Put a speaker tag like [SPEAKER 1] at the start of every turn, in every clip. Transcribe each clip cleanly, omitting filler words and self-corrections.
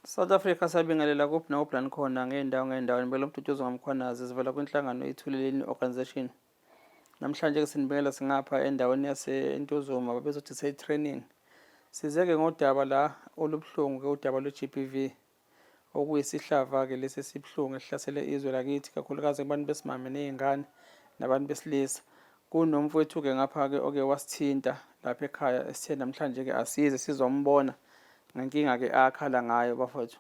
[SPEAKER 1] South Africa sabingelela kuphi nakuphi la nikhona ngey'ndawo ngey'ndawo nibela uMduduzi ngaMkhwanazi sivela kwinhlangano iThuleleni Organisation. Namhlanje-ke sinibingelela singapha endaweni yaseNtuzuma babezothi seyi-training. Size-ke ngodaba la olubuhlungu-ke udaba lwe-GBV okuyisihlava-ke lesi esibuhlungu esihlasele izwe lakithi kakhulukazi kubantu besimame ney'ngane nabantu besilisa. Kunomfowethu-ke ngapha-ke oke wasithinta lapha ekhaya esithe namhlanje-ke asize sizombona ngenkinga-ke akhala ngayo bafowethu.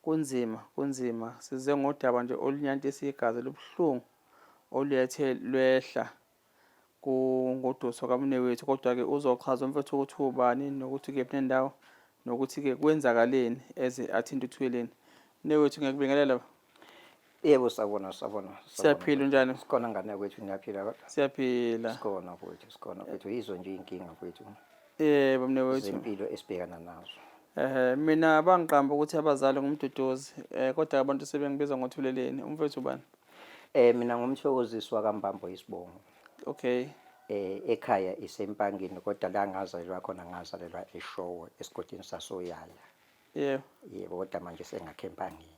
[SPEAKER 1] Kunzima, kunzima. Size ngodaba nje olunyantisa igazi lubuhlungu olulethe lwehla kungoduso kamnewethu kodwa-ke uzochaza umfethu ukuthi ubani nokuthi kephi nendawo nokuthi-ke kwenzakaleni eze athinte uthweleni. Mnewethu ngiyakubingelela.
[SPEAKER 2] Yebo sawubona sawubona.
[SPEAKER 1] Siyaphila unjani?
[SPEAKER 2] Sikhona ngane yakwethu niyaphila kodwa.
[SPEAKER 1] Siyaphila.
[SPEAKER 2] Sikhona mfowethu sikhona mfowethu yizo nje inkinga mfowethu.
[SPEAKER 1] Yebo mnewethu.
[SPEAKER 2] Zempilo esibhekana nazo.
[SPEAKER 1] Eh mina bangiqamba ukuthi abazali ngumduduzi eh kodwa abantu sebengibiza ngothuleleni umfethu ubani?
[SPEAKER 2] Eh mina ngumthokozisi wakaMbambo isibongo.
[SPEAKER 1] Okay.
[SPEAKER 2] Eh ekhaya isempangeni kodwa la ngazalelwa khona ngazalelwa eShowe esigodini sasoYaya.
[SPEAKER 1] Yebo.
[SPEAKER 2] Yebo kodwa manje sengakhe empangeni.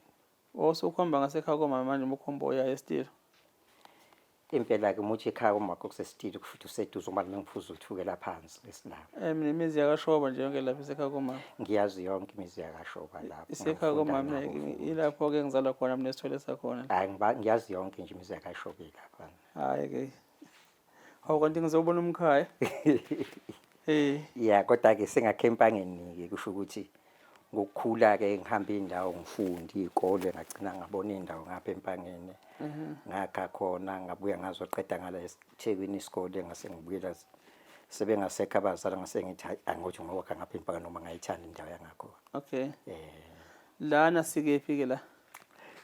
[SPEAKER 1] Oh usukhomba ngasekhaya komama manje umukhombo oya esitilo.
[SPEAKER 2] Impela-ke uma uthi ekhaya umakho kusesitili kusho ukuthi useduze uma ngiphuza uthukela phansi esilapho.
[SPEAKER 1] Eh mina imizi yakashoba nje yonke lapha isekhaya komama.
[SPEAKER 2] Ngiyazi yonke imizi yakashoba lapho.
[SPEAKER 1] Isekhaya komama ilapho ke ngizalwa khona mina esithole sakhona.
[SPEAKER 2] Hayi ngiyazi yonke nje imizi yakashoba ilapha.
[SPEAKER 1] Hayi ke. Hawu kanti ngizobona umkhaya.
[SPEAKER 2] Eh. Ya kodwa ke sengakhe empangeni ke kusho ukuthi ngokukhula ke ngihamba indawo ngifunda izikole ngagcina ngabona indawo ngapha empangeni. Mhm. Ngakha khona ngabuya ngazoqeda ngala eThekwini isikole ngase ngibuyela sebengasekho abazali ngase ngithi hayi angothi ngowakha ngapha empangeni noma ngayithanda indawo yangakhona.
[SPEAKER 1] Okay. Eh. Lana sikephi ke la?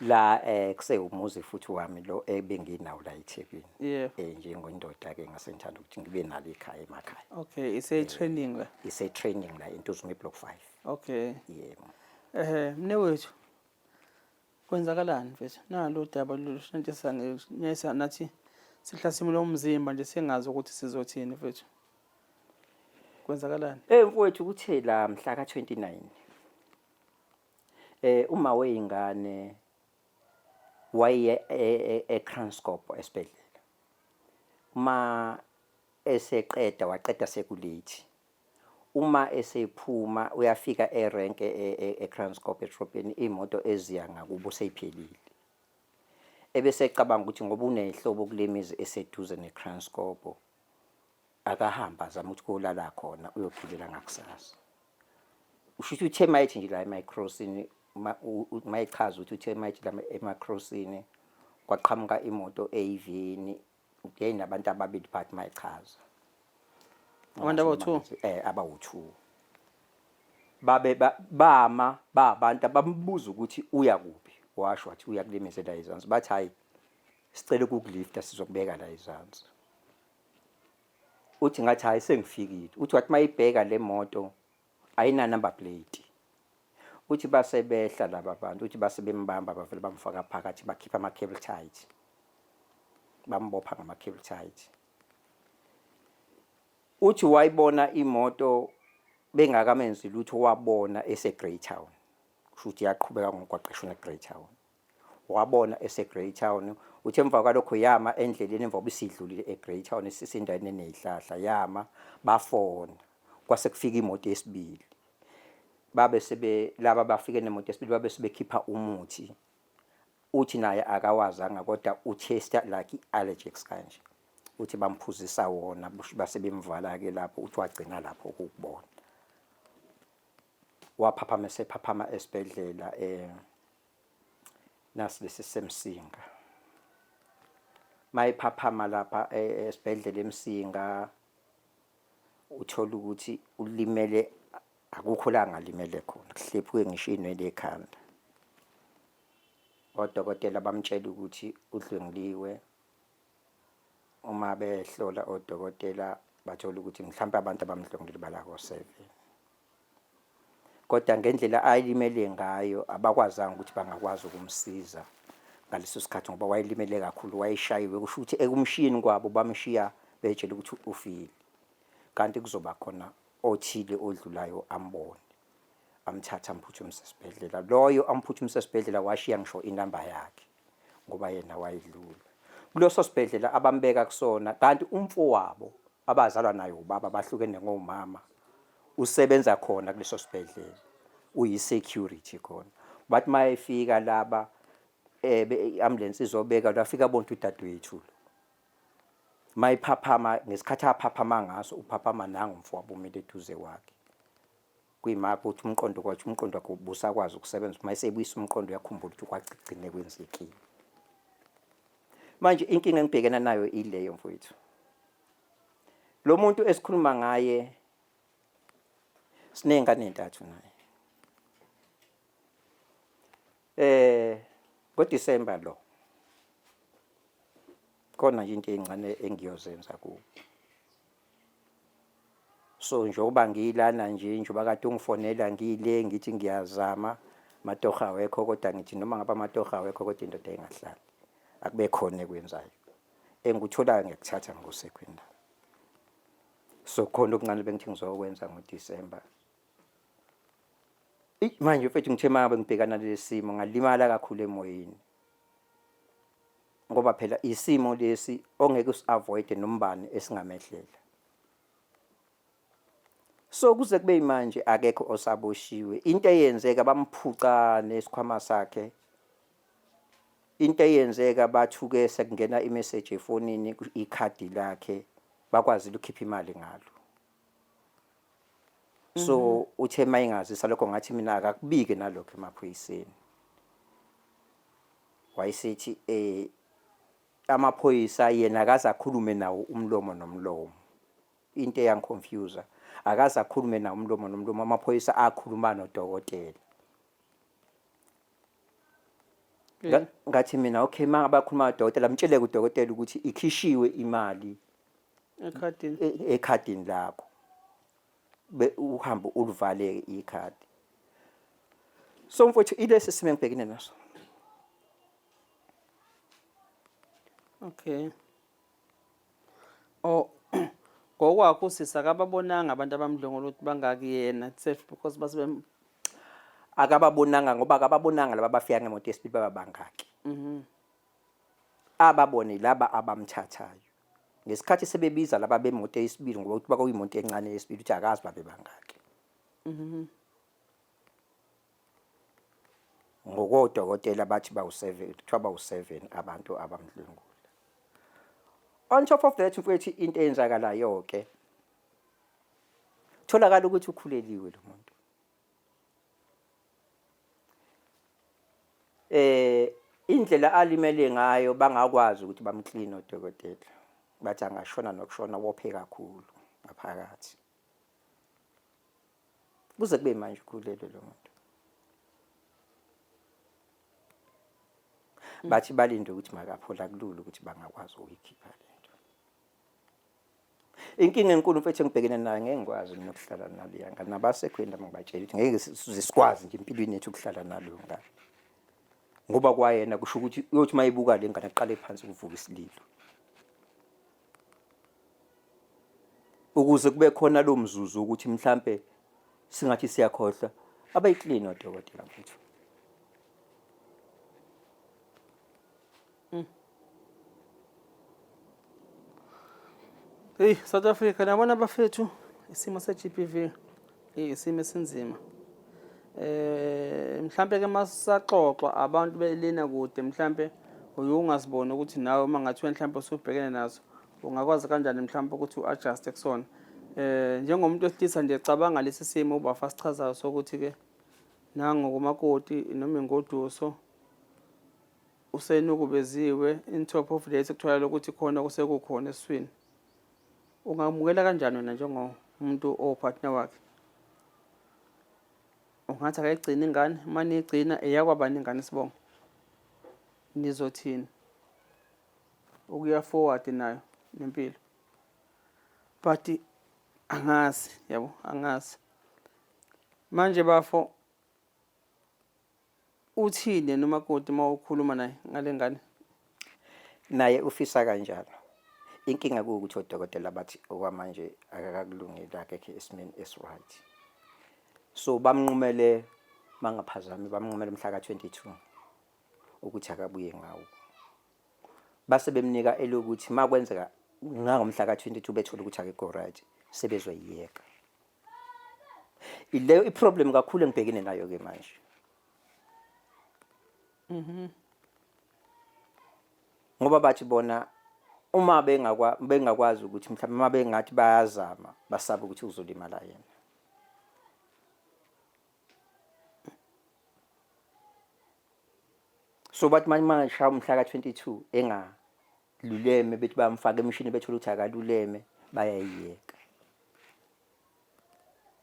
[SPEAKER 2] La eh kusewumuzi futhi wami lo ebenginawo la eThekwini.
[SPEAKER 1] Yebo.
[SPEAKER 2] Eh njengondoda ke ngase ngithanda ukuthi ngibe nalo ikhaya emakhaya.
[SPEAKER 1] Okay, ise training la.
[SPEAKER 2] Ise training la eNtuzuma block 5.
[SPEAKER 1] Okay.
[SPEAKER 2] Yebo.
[SPEAKER 1] Eh mnewethu kwenzakalani mfethu? Nalo udaba lushintshisa ngenyesa nathi sihlasimula umzimba nje singazi ukuthi sizothini mfethu. Kwenzakalani?
[SPEAKER 2] Eh mfowethu kuthe la mhla ka 29 Eh uma weyingane waye eKranskop esibhedlela. Uma eseqeda waqeda sekulate. Uma esephuma uyafika erenke eKranskop edrobheni imoto eziya ngakubo seyiphelile. Ebesecabanga ukuthi ngoba unehlobo kule mizi eseduze neKranskop Akahambe azame ukuthi kolala khona uyogibela ngakusasa. Usho ukuthi uthe mayethi nje la emacrossini mayechaza ukuthi uthe mayethi la emacrossini kwaqhamuka imoto eyiveni yayinabantu ababili phakathi mayechaza.
[SPEAKER 1] Abantu abawu-two?
[SPEAKER 2] Eh abawu-two. Babe bama babantu abambuza ukuthi uya kuphi washo wathi uya kule mizi la ezansi bathi hayi sicela ukukulifta sizokubeka la ezansi. Uthi ngathi hayi sengifikile. Uthi wathi mayibheka le moto ayina number plate. Uthi base behla laba bantu, uthi base bembamba bavele bamfaka phakathi bakhipha ama cable ties. Bambopha ngama cable ties. Uthi wayibona imoto bengakamenzi lutho wabona ese Greytown. Kusho ukuthi yaqhubeka ngomgwaqo eshona Greytown. Wabona eseGreytown. Uthi emva kwalokho yama endleleni emva kokuba isidlulile eGreytown isisendaweni enezihlahla yama bafona. Kwase kufika imoto yesibili. Babe sebe laba abafike nemoto yesibili babe sebekhipha umuthi. Uthi naye akawazanga kodwa u-taste like i-allergics kanje. Uthi bamphuzisa wona base bemvala-ke lapho uthi wagcina lapho ukukubona. Waphaphama esephaphama esibhedlela eh nasi lesi semsinga mayiphaphama lapha e, esibhedlela emsinga uthola ukuthi ulimele akukho la angalimele khona kuhlephuke ngisho inwele ekhanda odokotela bamtshela ukuthi udlwenguliwe uma behlola odokotela bathola ukuthi mhlawumbe abantu abamdlwengulile bala ko-seven Kodwa ngendlela ayelimele ngayo abakwazanga ukuthi bangakwazi ukumsiza ngaleso sikhathi ngoba wayelimele kakhulu, wayeshayiwe. Kusho ukuthi ekumshiyeni kwabo bamshiya betshela ukuthi ufile, kanti kuzoba khona othile odlulayo ambone. Amthatha amphuthumise esibhedlela. Loyo amphuthumise esibhedlela washiya ngisho inamba yakhe ngoba yena wayedlula. Kuleso sibhedlela abambeka kusona kanti umfowabo abazalwa naye ubaba bahlukene ngomama usebenza khona kuleso sibhedlela uyi-security khona. Bathi mayefika laba eh i-ambulance izobeka lwafika bonke udadewethu lo. Mayiphaphama ngesikhathi aphaphama ngaso uphaphama nangu umfowabo umile eduze kwakhe. Kuyimaphi ukuthi umqondo kwakhe umqondo wakhe ubusakwazi ukusebenza uma esebuyisa umqondo uyakhumbula ukuthi kwagcine kwenzekile. Manje inkinga engibhekena nayo ileyo mfowethu. Lo muntu esikhuluma ngaye siney'ngane ey'ntathu naye. Eh ngoDisemba lo khona nje into ey'ncane engiyozenza kuwo. So njengoba ngilana nje njengoba kade ungifonela ngile ngithi ngiyazama amatoho awekho kodwa ngithi noma ngabe amatoho awekho kodwa indoda ingahlali akube khona ekwenzayo engikutholayo ngiyakuthatha ngikusekho indaba so khona okuncane bengithi ngizokwenza ngoDisemba. Eyi manje mfethu ngithe uma ngabe ngibhekana nalesi simo ngalimala kakhulu emoyeni ngoba phela isimo lesi ongeke usi-avoid nombani esingamehlela. So kuze kube manje akekho osaboshiwe. Into eyenzeka bamphuca nesikhwama sakhe. Into eyenzeka bathuke sekungena imessage efonini ikhadi lakhe bakwazile ukukhipha imali ngalo. So uthe mayingazisa lokho ngathi mina akakubike nalokho emaphoyiseni. Wayesethi eh amaphoyisa yena akaze akhulume nawo umlomo nomlomo. Into eyangiconfuse akaze akhulume nawo umlomo nomlomo amaphoyisa akhuluma nodokotela. Ngathi mina okay uma abakhuluma nodokotela mtshele kudokotela ukuthi ikhishiwe imali
[SPEAKER 1] ekhadini
[SPEAKER 2] ekhadini lakho uhambe ulivale ikhadi. So mfowethu ilesi simo engibhekene naso.
[SPEAKER 1] Okay. Oh ngokwakho usisi akababonanga abantu abamdlwengula ukuthi bangaki yena itself because base
[SPEAKER 2] Akababonanga ngoba akababonanga laba abafika ngemoto yesibili baba bangaki. Ababone laba abamthathayo. Ngesikhathi sebebiza laba bemoto yesibili ngoba ukuthi kwakuyimoto encane yesibili ukuthi akazi babe bangaki. Ngokodokotela bathi bawu-7 kuthiwa bawu-7 abantu abamdlwengula. On top of that mfowethu into eyenzakalayo ke tholakala ukuthi ukhuleliwe lo muntu. Eh indlela alimele ngayo bangakwazi ukuthi bamclean odokotela. Bathi angashona nokushona wophe kakhulu ngaphakathi. Kuze kube manje ukhulelwe lo muntu. Bathi balinde ukuthi makaphola kulula ukuthi bangakwazi ukuyikhipha lento. Inkinga enkulu mfethu engibhekene nayo ngeke ngikwazi mina ukuhlala naleya ngane nabasekho indaba ngibatshela ukuthi ngeke size sikwazi nje empilweni yethu ukuhlala naleyo ngane. Ngoba kwayena kusho ukuthi uyothi uma ebuka le ngane aqale phansi ukuvuka isililo. Ukuze kube khona lo mzuzu ukuthi mhlampe singathi siyakhohlwa abayiklini odokotela mfethu.
[SPEAKER 1] Hey South Africa nabona bafethu isimo se-GBV isimo esinzima. Eh mhlambe ke masaxoxwa abantu belena kude mhlambe uye ungasiboni ukuthi nawe uma ngathiwa mhlambe usubhekene naso ungakwazi kanjani mhlambe ukuthi u-adjust kusona. Eh njengomuntu wesilisa nje cabanga lesi simo ubafa sichazayo sokuthi ke nangu kumakoti noma ingoduso usenukubeziwe in top of that kutholakala ukuthi khona kusekukhona esiswini ungamukela kanjani wena njengomuntu owupartner wakhe ungathi akayigcina ingane uma niyigcina eyakwabani ingane isibongo nizothini ukuya forward nayo nempilo but angazi yabo angazi manje bafo Uthini yena umakoti uma ukhuluma naye ngale ngane?
[SPEAKER 2] Naye ufisa kanjalo. Inkinga kuwukuthi odokotela bathi okwamanje akakakulungeli akekho esimeni esi-right. So bamnqumele, mangaphazami, bamnqumele mhla ka-22 ukuthi akabuye ngawo. Base bemnika elokuthi makwenzeka ngangomhla ka-22 bethola ukuthi akekho right, sebezoyiyeka. Ileyo i-problem kakhulu engibhekene nayo ke manje. Ngoba bathi bona uma bengakwazi ukuthi mhlawumbe uma bengathi bayazama, basaba ukuthi uzolimala yena. So bathi manje mangishaya umhla ka-22 engaluleme, bethi bayamfaka emishini, bethola ukuthi akaluleme, bayayiyeka.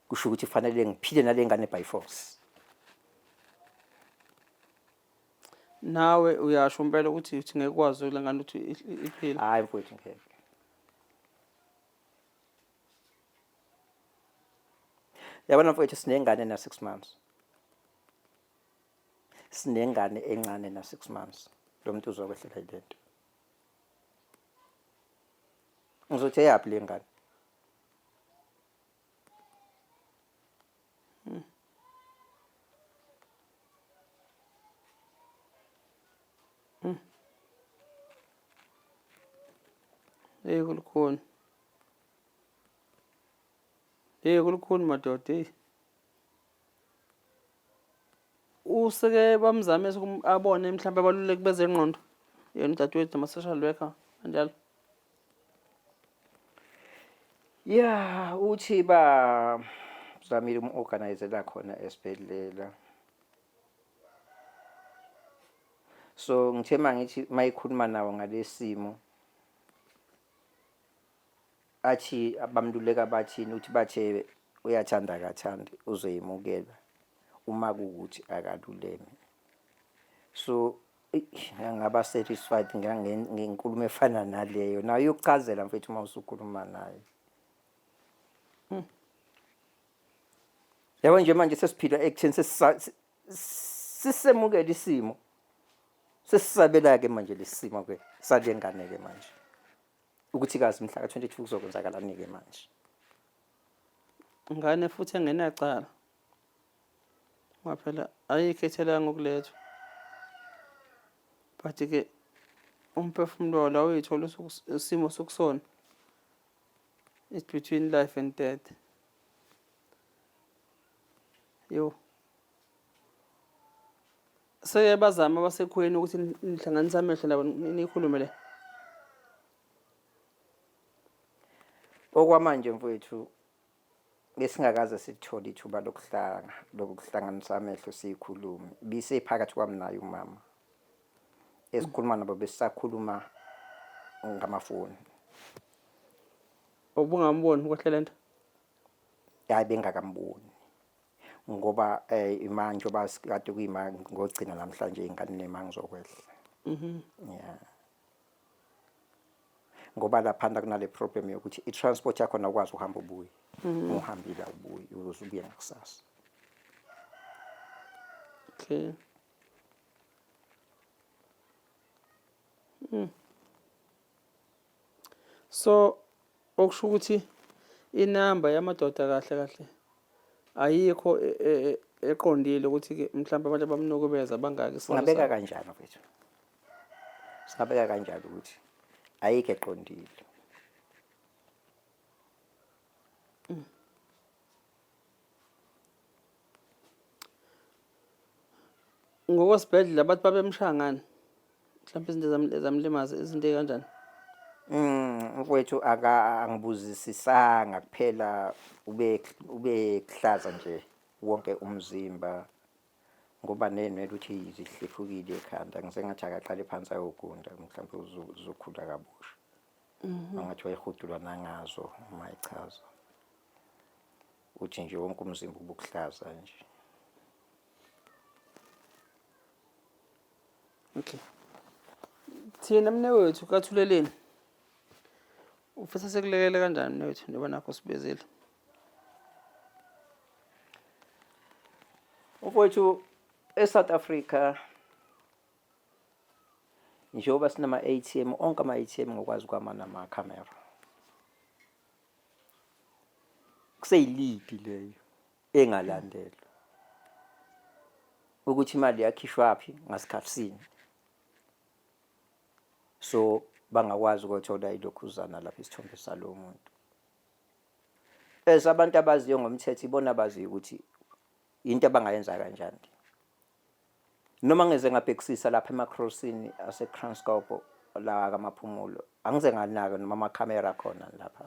[SPEAKER 2] Kusho ukuthi kufanele ngiphile nale ngane by force.
[SPEAKER 1] Nawe uyasho impela ukuthi uthi ngeke ukwazi le ngane ukuthi iphile.
[SPEAKER 2] Hayi mfowethu, ngeke. Yabona mfowethu, sinengane na 6 months. Sinengane encane na 6 months. Lo muntu uzokwehlela yilento. Ngizothi eyaphi le ngane?
[SPEAKER 1] Hey, kulukhuni. Hey, kulukhuni madoda, hey. Useke bamzame abone mhlawumbe abaluleki bezengqondo. Yena udadewethu nama-social worker kanjalo.
[SPEAKER 2] Ya, uthi ba zamile umu-organizela khona esibhedlela. So ngithe mangithi mayikhuluma nawo ngalesimo, athi abamluleka bathini, uthi bathe uyathanda akathandi uzoyimukela uma kuwukuthi akaluleme. So ngaba satisfied ngenkulumo efana naleyo. Nayo iyokuchazela mfethu uma usukhuluma naye. Yabo nje manje sesiphila ekutheni sisemukela isimo. Sesisabela ke manje lesimo ke sale ngane ke manje. Ukuthi kazi mhla ka-22 kuzokwenzakalani ke manje.
[SPEAKER 1] Ngane futhi engenacala. Ngoba phela ayikhethelanga ukulethwa. But ke umphefumulo la uyithola isimo sokusona. It's between life and death. Yo. Seke bazama abasekhweni ukuthi nihlanganise amehlo nabo nikhulume le.
[SPEAKER 2] Okwamanje mfowethu besingakaze sithole ithuba lokuhlanga lokuhlanganisa amehlo siyikhulume. Bisephakathi kwami naye umama. Esikhuluma nabo besisakhuluma ngamafoni.
[SPEAKER 1] Ubungamboni kwehlela lento?
[SPEAKER 2] Hayi, bengakamboni. Ngoba imanje oba kade kuyima ngogcina namhlanje ingane nema ngizokwehla. Yeah. Ngoba laphana kunale problem yokuthi i-transport yakho awukwazi ukuhamba ubuye. Uhambile awubuyi, uzoze ubuye ngakusasa.
[SPEAKER 1] Okay. So okusho ukuthi inamba yamadoda kahle kahle ayikho eqondile ukuthi ke mhlawumbe abantu abamnukubeza bangaki.
[SPEAKER 2] Singabeka kanjani mfethu? Singabeka kanjani ukuthi ayikho eqondile?
[SPEAKER 1] Ngokwesibhedlela bathi babemshaya ngani? Mhlawumbe izinto ezamlimaza, izinto ey'kanjani?
[SPEAKER 2] Mfowethu aka angibuzisisanga kuphela, ube kuhlaza nje wonke umzimba ngoba nenwele uthi zihlephukile ekhanda. Ngise ngathi akaqale phansi ayogunda, mhlawumbe uzokhula kabusha. Angathi wayehudulwa nangazo uma echaza. Uthi nje wonke umzimba ubukuhlaza nje.
[SPEAKER 1] Okay. Thina mnewethu kaThuleleni, ufisa sekulekele kanjani mnewethu njengoba nakho sibezile?
[SPEAKER 2] Mfowethu, eSouth Africa njengoba sinama-ATM, onke ama-ATM ngokwazi kwami anamakhamera. Kuseyiligi leyo. Engalandelwa ukuthi imali yakhishwaphi ngasikhathi sini, so bangakwazi ukuthola ilokhuzana lapha isithombe salowo muntu. As abantu abaziyo ngomthetho, ibona abaziyo ukuthi into abangayenza kanjani. Noma ngize ngabhekisisa lapha emakrosini aseKranskop la kaMaphumulo, angize nganaka noma amakhamera akhona lapha.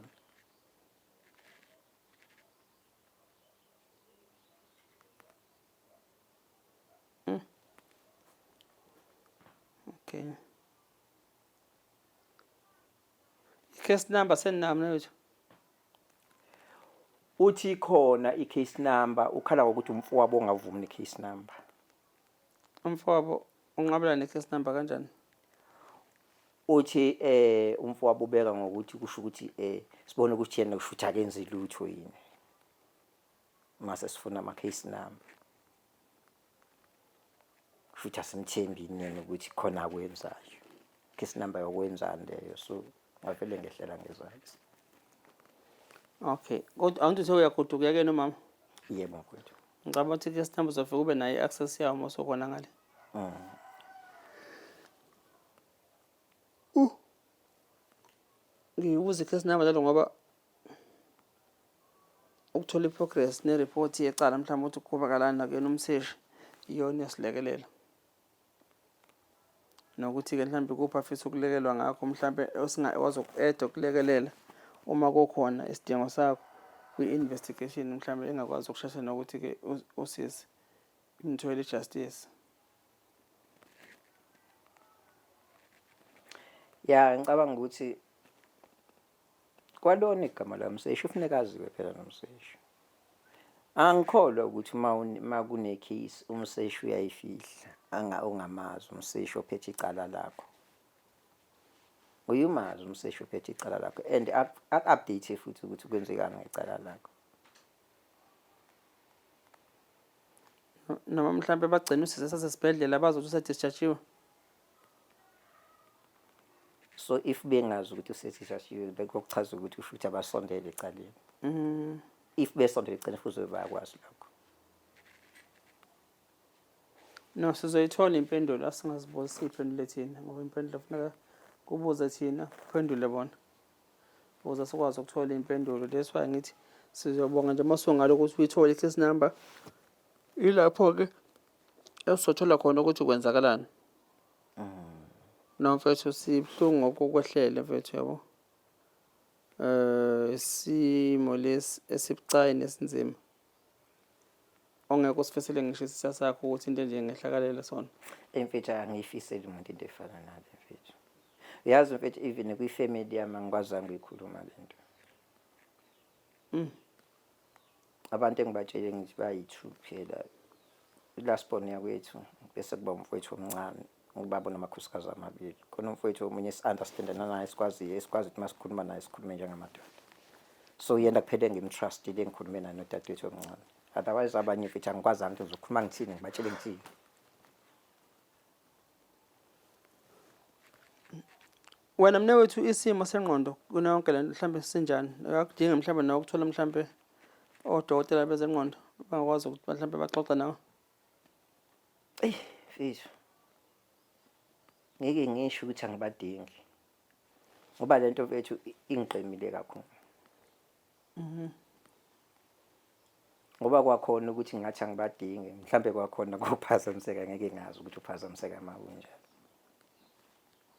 [SPEAKER 1] Okay. I-case number seninayo mnewethu?
[SPEAKER 2] Uthi ikhona i-case number, ukhala ngokuthi umfowabo ongavumi ne-case number.
[SPEAKER 1] Umfowabo unqabela ne-case number kanjani?
[SPEAKER 2] Uthi umfowabo ubeka ngokuthi kusho ukuthi sibone ukuthi yena kusho ukuthi akenzi lutho yini. Mase sifuna ama-case number. Kusho ukuthi asimthembi yini ukuthi khona akwenzayo. Case number yokwenzani leyo, so ngavele ngehlela ngezansi.
[SPEAKER 1] Okay. Kodwa angithi uthe uyagoduka uyakena umama?
[SPEAKER 2] Yebo mfowethu.
[SPEAKER 1] Ngicabanga ukuthi case number uzofika ube nayo i-access yawo uma usukhona ngale. Ngiyibuza i-case number njalo ngoba ukuthola i-progress ne-report yecala mhlawumbe ukuthi kuqhubekalani nakuyena umseshi iyona eyosilekelela. Nokuthi-ke mhlawumbe ikuphi afisa ukulekelwa ngakho, mhlawumbe esingakwazi uku-add-a ukulekelela uma kukhona isidingo sakho kwi-investigation mhlawumbe engakwazi ukushesha nokuthi-ke usisi imtholele i-justice.
[SPEAKER 2] Ya, ngicabanga ukuthi kwalona igama lamseshi ufuneka aziwe phela nomseshi. Angikholwa ukuthi uma kune-case umseshi uyayifihla anga ungamazi umseshi ophethe icala lakho. Uyumazi umseshi ophethe icala lakho and aku-update futhi ukuthi kwenzekani ngecala lakho.
[SPEAKER 1] Noma mhlawumbe bagcina usisi esasesibhedlela bazi ukuthi usedischargiwe.
[SPEAKER 2] So if bengazi ukuthi usedischargiwe, bekuyokuchaza ukuthi usho ukuthi abasondele ecaleni. If besondele ecaleni futhi bayakwazi lokho.
[SPEAKER 1] No, sizoyithola impendulo, asingazibuzi siyiphendule thina ngoba impendulo funeka kubuze thina kuphendule bona ukuze sikwazi ukuthola impendulo. That's why ngithi sizobonga nje uma sungalo ukuthi uyithole i-case number, ilapho-ke esizothola khona ukuthi kwenzakalani. No mfethu, sibuhlungu ngokukwehlele mfethu, yabo. Isimo lesi esibucayi nesinzima ongeke usifisele ngisho isitha sakho ukuthi into enje ingehlakalela sona.
[SPEAKER 2] Mfethu, angiyifiseli umuntu into efana nale mfethu. Uyazi mfethu, even kwi-family yami angikwazanga ukuyikhuluma le nto. Abantu engibatshele ngithi bayi-two kuphela, i-last born yakwethu bese kuba umfowethu omncane, ubaba onamakhosikazi amabili. Khona umfowethu omunye esi-understandana naye, esikwaziyo, esikwazi ukuthi masikhuluma naye sikhulume njengamadoda. So yena kuphela engimtrustile engikhulume naye nodadewethu omncane. Otherwise abanye mfethu angikwazanga ukuthi ngizokhuluma ngithini, ngibatshele ngithini.
[SPEAKER 1] Wena mnewethu, isimo sengqondo kuna yonke lento mhlambe sinjani? Akudingi mhlambe nawe ukuthola mhlambe odokotela bezengqondo bangakwazi ukuthi mhlambe baxoxe nawe?
[SPEAKER 2] Eyi mfethu, ngeke ngisho ukuthi angibadingi ngoba lento mfethu ingiqemile kakhulu. Ngoba kwakhona ukuthi ngathi angibadingi, mhlambe kwakhona kuphazamiseka, ngeke ngazi ukuthi uphazamiseka uma kunjalo.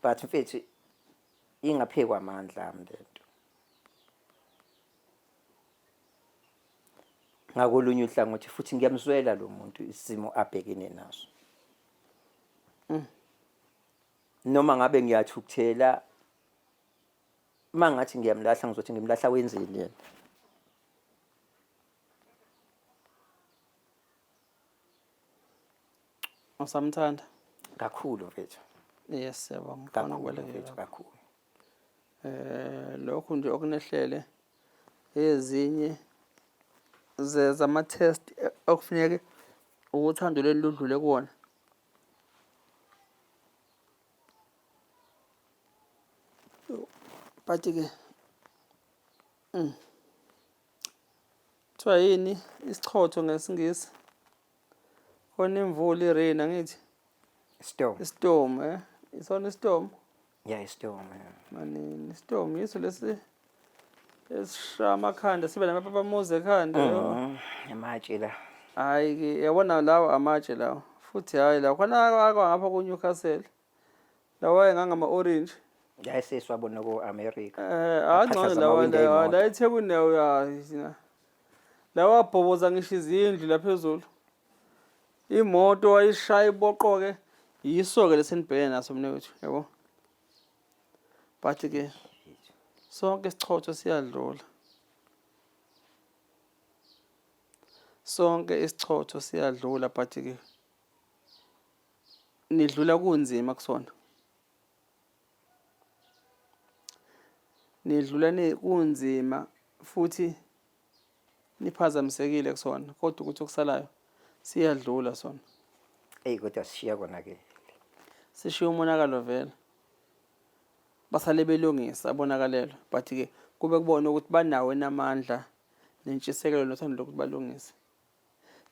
[SPEAKER 2] But mfethu ingaphekwa amandla ami lento. Ngakolunye uhlangothi futhi ngiyamzwela lo muntu isimo abhekene naso. Noma ngabe ngiyathukuthela, uma ngathi ngiyamlahla ngizothi ngimlahla wenzeni yena?
[SPEAKER 1] Usamthanda?
[SPEAKER 2] Kakhulu mfethu.
[SPEAKER 1] Yes, siyabonga.
[SPEAKER 2] Kakhulu mfethu, kakhulu.
[SPEAKER 1] Lokhu nje okunehlele ezinye zama test okufuneke uthando lwenu ludlule kuwona. But ke. Kuthiwa yini isichotho ngesiNgisi? Khona imvula i-rain angithi?
[SPEAKER 2] Storm.
[SPEAKER 1] Istorm eh? Isona istorm?
[SPEAKER 2] Yeah, istorm. Yeah.
[SPEAKER 1] Manini istorm yiso lesi esishaya amakhanda sibe namapapamuzi ekhanda.
[SPEAKER 2] Amatshe la.
[SPEAKER 1] Hayi ke yabona lawo amatshe lawo. Futhi hayi la khona ngapha ku Newcastle. Lawa engangama orange.
[SPEAKER 2] La sesiwabona ko America.
[SPEAKER 1] Eh, angcono lawa la la eThekwini nawo ya. Lawa abhoboza ngisho izindlu la phezulu. Imoto wayishaya iboqoke yiso ke lesenibhekene naso mnewethu yabo. But ke sonke isichotho siyadlula. Sonke isichotho siyadlula but ke nidlula kunzima kusona. Nidlula kunzima futhi niphazamisekile kusona kodwa ukuthi okusalayo siyadlula sona.
[SPEAKER 2] Eyi kodwa sishiya kona ke.
[SPEAKER 1] Sishiya umonakalo vele. Basale belungisa abonakalelwa but ke kube kubona ukuthi banawo enamandla nentshisekelo nothando lokuthi balungise.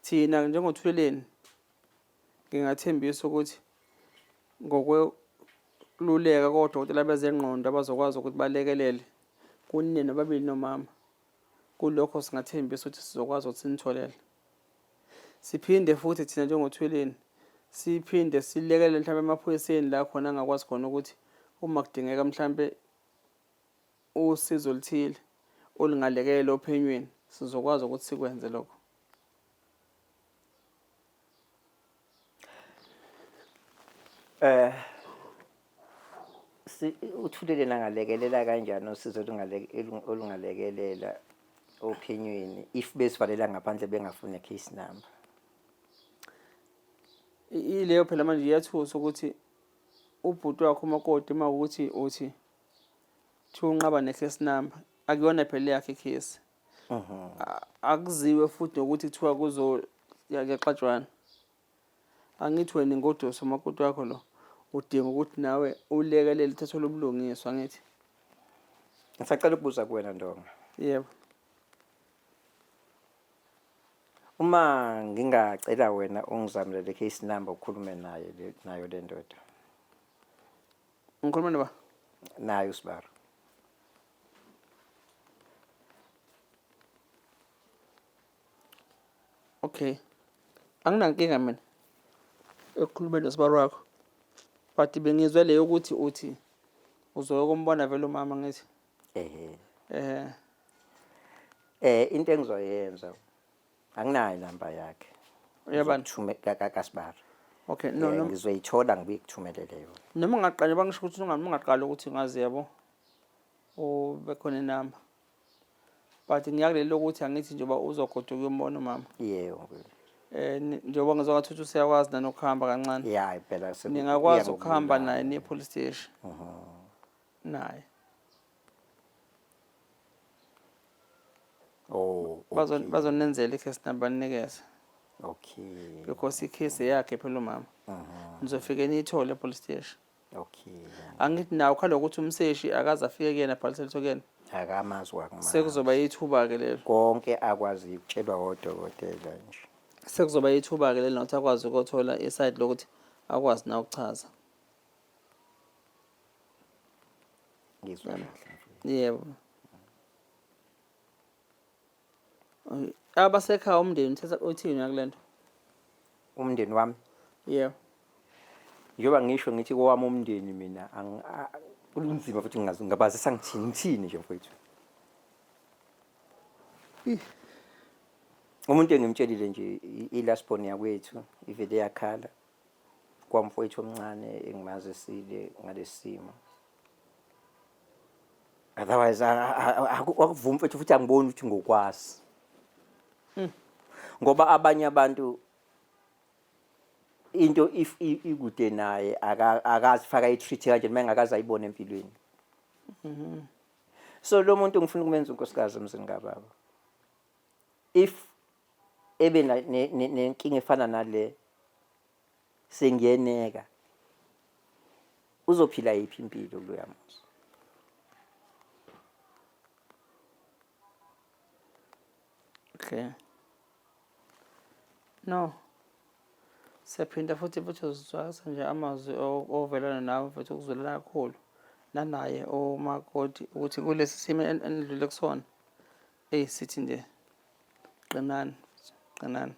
[SPEAKER 1] Thina njengoThuleleni ngingathembisa ukuthi ngokwekululeka kodokotela bezengqondo abazokwazi ukuthi balekelele kunina nobabili nomama kulokho singathembisa ukuthi sizokwazi ukuthi sinitholele. Siphinde futhi thina njengoThuleleni siphinde silekelele mhlawumbe emaphoyiseni la khona angakwazi khona ukuthi uma kudingeka mhlampe usizo oluthile olungalekelela ophenyweni sizokwazi ukuthi sikwenze lokho.
[SPEAKER 2] Eh si uthulele nangalekelela kanjani usizo olungalekelela ophenyweni if besivalela ngaphandle bengafuni case number.
[SPEAKER 1] Ileyo phela manje iyathusa ukuthi ubhuti wakho umakoti uma ukuthi uthi Kuthiwa unqaba ne-case number akuyona phela eyakhe i-case. Akuziwe futhi nokuthi kuthiwa kuzo kuyaxatshwana. Angithi wena ingoduso umakoti wakho lo udinga ukuthi nawe ulekelele uthathele ubulungiswa angithi.
[SPEAKER 2] Ngisacela ukubuza kuwena Ndonga.
[SPEAKER 1] Yebo.
[SPEAKER 2] Uma ngingacela wena ungizamele le case number ukhulume naye nayo le ndoda.
[SPEAKER 1] Ngikhuluma noba?
[SPEAKER 2] Naye uSibaro.
[SPEAKER 1] Okay. Anginankinga mina ekukhulumeni noSibaro wakho. But bengizwe le yokuthi uthi uzoyokumbona vele umama ngithi.
[SPEAKER 2] Ehhe.
[SPEAKER 1] Eh.
[SPEAKER 2] Eh into engizoyenza Anginayo inamba yakhe.
[SPEAKER 1] Uyabani?
[SPEAKER 2] Ngizokuthume kaSibari.
[SPEAKER 1] Okay, no
[SPEAKER 2] Eh,
[SPEAKER 1] no.
[SPEAKER 2] Ngizoyithola ngibuye ngikuthumelele yona.
[SPEAKER 1] Noma ungaqala bangisho ukuthi ungaqala ukuthi ngazi yabo. Ube khona inamba. But ngiyakuleli lokuthi angithi njengoba uzogoduka uyombona umama.
[SPEAKER 2] Yebo.
[SPEAKER 1] Eh njengoba ngizwa ngathi uthi useyakwazi nanokuhamba kancane.
[SPEAKER 2] Ya impela
[SPEAKER 1] Ningakwazi ukuhamba naye niye police station. Naye.
[SPEAKER 2] Oh,
[SPEAKER 1] Bazo
[SPEAKER 2] okay.
[SPEAKER 1] bazonenzela i-case number banikeze.
[SPEAKER 2] Okay.
[SPEAKER 1] Because i-case eyakhe phela umama. Nizofike niyithole e-police station.
[SPEAKER 2] Okay.
[SPEAKER 1] Angithi nawo khala ukuthi umseshi akaze afike kuyena abhalisele lutho kuyena.
[SPEAKER 2] Akamazi wakumazi.
[SPEAKER 1] Sekuzoba yithuba-ke lelo.
[SPEAKER 2] Konke akwazi ukutshelwa odokotela nje.
[SPEAKER 1] Sekuzoba yithuba-ke lelo nokuthi akwazi ukuthola isayidi lokuthi akwazi na ukuchaza.
[SPEAKER 2] Ngizwa kahle.
[SPEAKER 1] Yebo. Abasekhaya umndeni uthetha uthini kule nto?
[SPEAKER 2] Umndeni wami?
[SPEAKER 1] Yebo.
[SPEAKER 2] Njengoba ngisho ngithi kowami umndeni mina kunzima futhi ngingazi ngabazisa ngithini ngithini nje mfowethu. Umuntu engimtshelile nje i-last born yakwethu ivele yakhala kwamfowethu omncane engimazisile ngalesi simo. Otherwise akuvumi mfethu futhi angiboni ukuthi ngokwazi. Ngoba abanye abantu into if ikude naye akazi faka i-treat kanjani uma engakaze ayibone empilweni. So lo muntu ngifuna ukumenza unkosikazi emzini kababa. If ebe nenkinga efana nale sengiyeneka uzophila yiphi impilo kuloya muzi?
[SPEAKER 1] Okay. No. Siyaphinda futhi futhi uzizwakasa nje amazwi ovelana nawe futhi ukuzwelana kakhulu nanaye umakoti ukuthi kulesi simo enidlule kusona. Eyi sithi nje qinani qinani.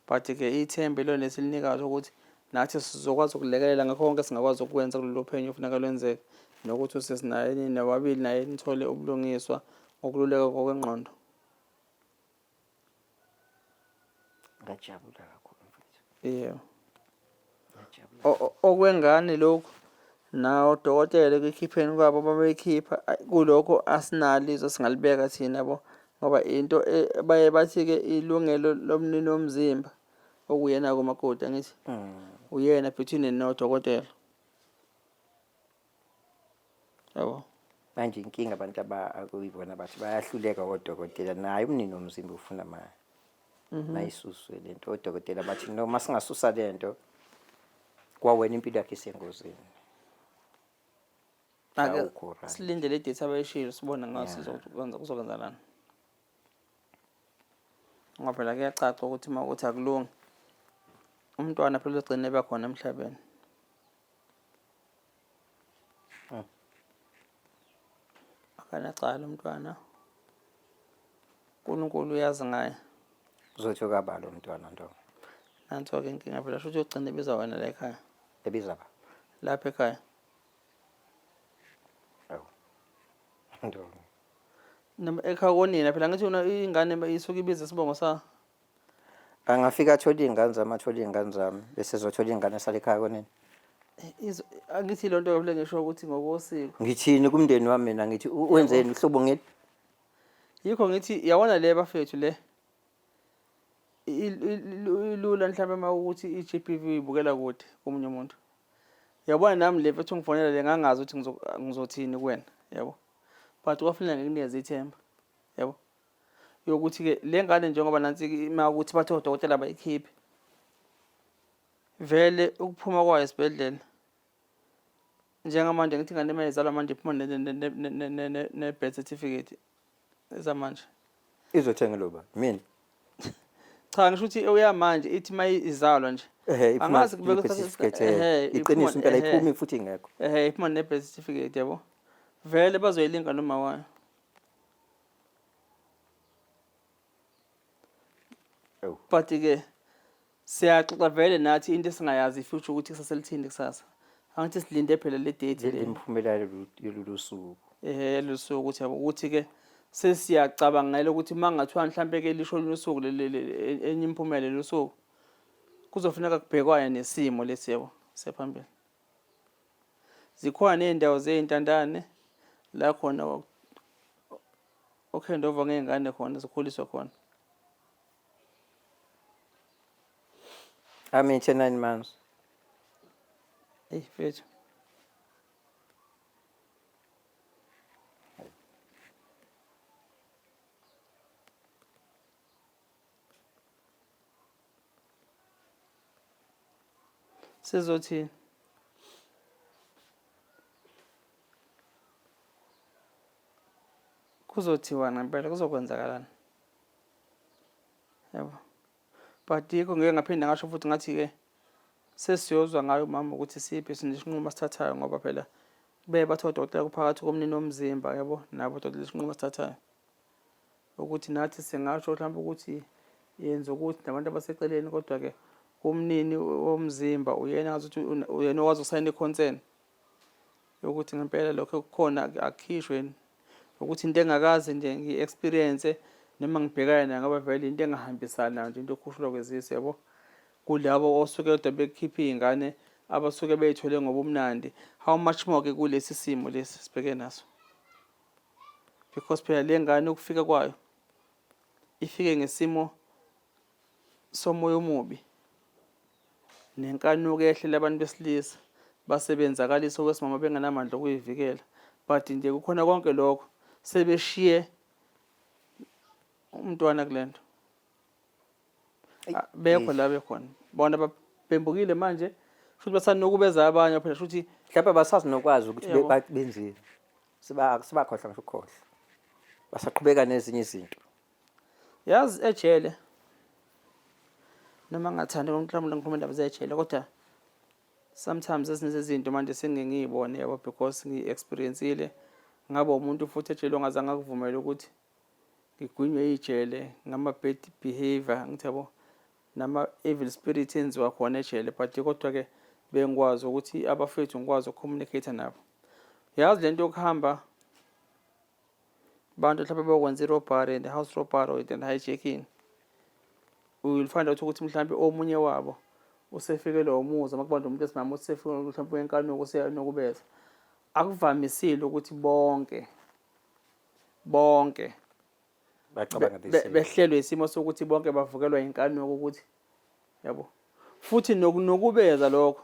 [SPEAKER 1] But ke ithemba ilona esilinikayo ukuthi nathi sizokwazi ukulekelela ngakho konke singakwazi ukukwenza kulolu phenyo ofuneka lwenzeke nokuthi usisi naye nababili naye nithole ubulungiswa ngokululeka ngokwengqondo.
[SPEAKER 2] Ngajabula kakhulu mfethu.
[SPEAKER 1] Yebo. Okwengane lokhu nawodokotela ekuyikhipheni kwabo babeyikhipha kulokho asinalo izwe singalibeka thina bo ngoba into e, baye bathi-ke ilungelo lomnini womzimba okuyena-ke umakoti angithi uyena between nodokotela yabo.
[SPEAKER 2] Manje inkinga abantu abakuyibona bathi bayahluleka odokotela naye umnini womzimba ufuna ma mayisuswe lento odokotela bathi no masingasusa lento kwawena impilo yakhe isengozini.
[SPEAKER 1] Ake
[SPEAKER 2] Awukho right.
[SPEAKER 1] silinde le date abayishilo sibone ngaso sizokwenza kuzokwenzakalani. Ngoba phela kuyacaca ukuthi uma ukuthi akulungi umntwana phela uzogcina eba khona emhlabeni. Akanacala umntwana. uNkulunkulu uyazi ngaye.
[SPEAKER 2] Uzothi okabalo umntwana ntombi.
[SPEAKER 1] Nanso-ke inkinga phela shuthi uyogcina ebiza wena la ekhaya.
[SPEAKER 2] Ebiza ba?
[SPEAKER 1] Lapha ekhaya.
[SPEAKER 2] Awu. Ntombi.
[SPEAKER 1] Noma ekhaya konina phela ngithi yona ingane isuke ibiza isibongo sa.
[SPEAKER 2] Angafika athole iy'ngane zami athole iy'ngane zami bese ezothola iy'ngane esale ekhaya konina.
[SPEAKER 1] Angithi loo nto le ngisho ukuthi ngokosiko.
[SPEAKER 2] Ngithini kumndeni wami mina ngithi wenzeni uhlobo ngeli?
[SPEAKER 1] Yikho ngithi yabona le bafethu le ilula mhlawumbe uma ukuthi i-GBV uyibukela kude komunye umuntu. Yabona nami le mfethu ungifonela le ngangazi ukuthi ngizothini kuwena yabo. But kwafuneka ngikunikeze ithemba yabo. Yokuthi-ke le ngane njengoba nansi uma ukuthi bathe odokotela bayikhiphe vele ukuphuma kwayo esibhedlela njengamanje ngithi ingane uma izalwa manje iphuma ne-birth certificate ezamanje.
[SPEAKER 2] Izothengelwa ubani? Mina?
[SPEAKER 1] Cha ngisho ukuthi uyamanje ithi uma izalwa nje.
[SPEAKER 2] Ehhe iphuma
[SPEAKER 1] Angazi kubeka
[SPEAKER 2] i-birth certificate
[SPEAKER 1] ehhe
[SPEAKER 2] iqiniso
[SPEAKER 1] iphuma
[SPEAKER 2] impela
[SPEAKER 1] ehhe
[SPEAKER 2] iphumi futhi ingekho.
[SPEAKER 1] Ehhe iphuma ne-birth certificate yabo. Vele bazoyilinka noma wayo.
[SPEAKER 2] Ewu.
[SPEAKER 1] But ke siyaxoxa vele nathi into esingayazi i-future ukuthi kusasa lithini kusasa. Angithi silinde phela le date
[SPEAKER 2] Le
[SPEAKER 1] le.
[SPEAKER 2] imiphumela yalolu suku.
[SPEAKER 1] Ehhe lolu suku ukuthi yabo ukuthi ke sesiyacabangela ukuthi uma ngathiwa mhlampe ke lisho olunye usuku enye imiphumela lolu suku kuzofuneka kubhekwane nesimo lesi yabo siyaphambili. Zikhona ney'ndawo zey'ntandane la khona okuhandova ngey'ngane khona zikhuliswe khona.
[SPEAKER 2] Amithe 9 months.
[SPEAKER 1] Eyi mfethu. Sizothini? Kuzothiwa ngempela kuzokwenzakalani? Yabo. But yikho ngeke ngaphinde ngasho futhi ngathi-ke sesiyozwa ngayo umama ukuthi siphi isinqumo asithathayo ngoba phela beye bathi odokotela kuphakathi komnini womzimba yabo nabo odokotela isinqumo asithathayo. Ukuthi nathi singasho mhlawumbe ukuthi yenza ukuthi nabantu abaseceleni kodwa-ke umnini womzimba uyena ngazuthi uyena okwazi ukusayina i-consent yokuthi ngempela lokho okukhona akukhishwe ukuthi into engakaze nje ngi-experience noma ngibhekane nayo ngoba vele into engahambisani nayo nje into yokukhushulwa kwezisu yabo kulabo osuke kodwa bekhipha iy'ngane abasuke bey'thole ngobumnandi how much more-ke kulesi simo lesi sibheke naso because phela le ngane ukufika kwayo ifike ngesimo somoya omubi nenkanuko ehlela abantu besilisa basebenzakalisa owesimama bengenamandla okuyivikela but nje kukhona konke lokho sebeshiye umntwana kulento ah, bekho la bekhona bona babhembukile manje futhi basanokubeza abanye phela shuthi
[SPEAKER 2] mhlawumbe basazi nokwazi ukuthi benzile sibakhohlwa ngisho ukukhohlwa basaqhubeka nezinye izinto.
[SPEAKER 1] Yazi ejele noma ngingathandi mhlawumbe ngikhuluma indaba zejele kodwa sometimes ezinye zezinto manje sengike ngiyibone yabo because ngiyi-experience-ile ngaba umuntu futhi ejele ongazange akuvumele ukuthi ngigwinywe ijele ngama-bad behavior ngithi yabo nama-evil spirit enziwa khona ejele but kodwa-ke bengikwazi ukuthi abafethu ngikwazi uku-communicate nabo. Yazi lento yokuhamba bantu mhlawumbe beyokwenza i-robbery and house robbery and hijacking, you will find out ukuthi mhlawumbe omunye wabo usefikelwe umuzi uma kubantu umuntu wesimame usefikelwe mhlawumbe wenkanuko useyanukubeza. Akuvamisile ukuthi bonke bonke
[SPEAKER 2] bacabanga the same.
[SPEAKER 1] Behlelwe isimo sokuthi bonke bavukelwa inkanuko ukuthi yabo futhi nokunukubeza lokho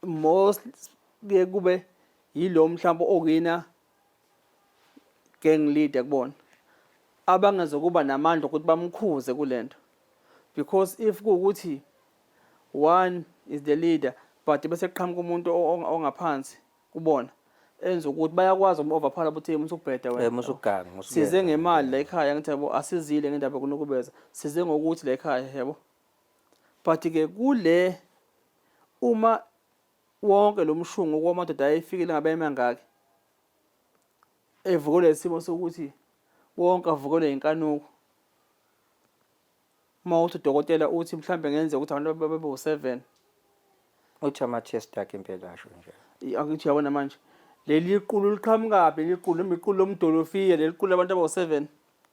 [SPEAKER 1] most kuye kube yilo mhlawumbe okuyina gang leader kubona abangezokuba namandla ukuthi bamkhuze kulento because if kuwukuthi one is the leader but bese kuqhamuka umuntu ongaphansi kubona enza ukuthi bayakwazi umu-overpower ukuthi musukubheda wena.
[SPEAKER 2] Musukuganga.
[SPEAKER 1] Size ngemali la ekhaya ngithi yabo asizile ngendaba yokunukubeza, size ngokuthi la ekhaya yabo. But ke kule uma wonke lo mshungu kwamadoda ayefikile ngabe emangaki evukelwe isimo sokuthi wonke avukelwe inkanuko. Uma uthi udokotela uthi mhlambe ngenzeka ukuthi abantu babe u-7.
[SPEAKER 2] Uthi ama-test akhe impela asho njalo.
[SPEAKER 1] Angithi uyabona manje leli qulu liqhamukaphi leli qulu noma iqulu lomdolofiya leli qulu labantu abawu-7.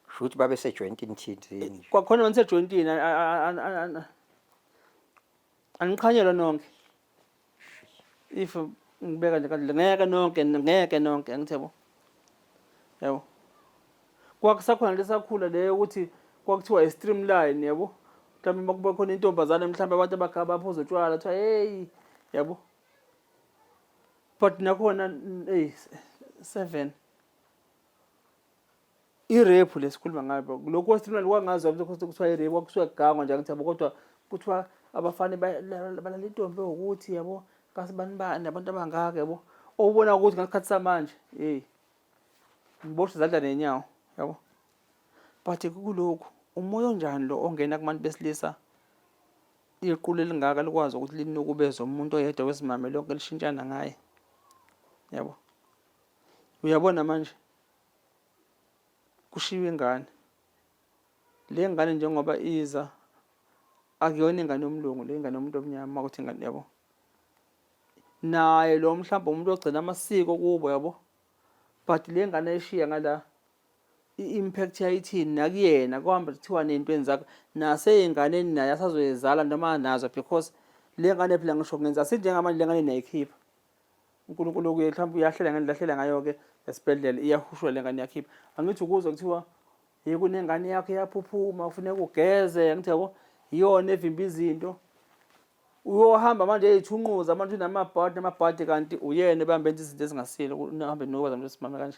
[SPEAKER 2] Sho ukuthi babe sejoyintini thizeni nje.
[SPEAKER 1] Kwakhona banisejoyintini aniqhanyelwa nonke. If ngibeka nje kanje ngeke nonke ngeke nonke angithi yabo. Yabo. Kwakusakhona lesakhula leyo ukuthi kwakuthiwa i-streamline yabo. Mhlawumbe uma kuba khona intombazane mhlawumbe abantu abaphuza utshwala kuthiwa hey yabo. But nakhona hey 7 i-rape lesikhuluma ngayo lokhu kwe-streamline kwangaziwa ukuthi kuthiwa i-rape kwakusuke kugangwa nje angithi yabo kodwa kuthiwa abafana balala intombi ewukuthi yabo kasibani bani abantu abangaka yabo obona ukuthi ngesikhathi samanje hey ngiboshwe izandla nenyawo yabo. But kulokhu umoya onjani lo ongena kubantu besilisa iqulu elingaka likwazi ukuthi linukubeze umuntu oyedwa wesimame lonke lishintshana ngaye yabo. Uyabona manje kushiwo ingane le ngane njengoba iza akuyona ingane yomlungu le ingane yomuntu omnyama ukuthi ingane yabo naye lo mhlawumbe umuntu ogcina amasiko kubo yabo but le ngane eshiya ngala i-impact yayithini nakuyena kuhambe kuthiwa ney'ntweni zakho nasey'nganeni naye asazoyizala noma nazo because le ngane phela ngisho kungenza sinjengamanje le ngane niyayikhipha uNkulunkulu kuye mhlawumbe uyahlela ngendlela ahlela ngayo-ke esibhedlela iyahushwa le ngane iyakhipha angithi ukuzwa kuthiwa ye kunengane yakho iyaphuphuma kufuneka ugeze angithi yabo iyona evimba izinto uyohamba manje eyithunquza manje unamabhadi namabhadi kanti uyena ebambe enza izinto ezingasile uhambe nokuba zamuntu esimame kanje.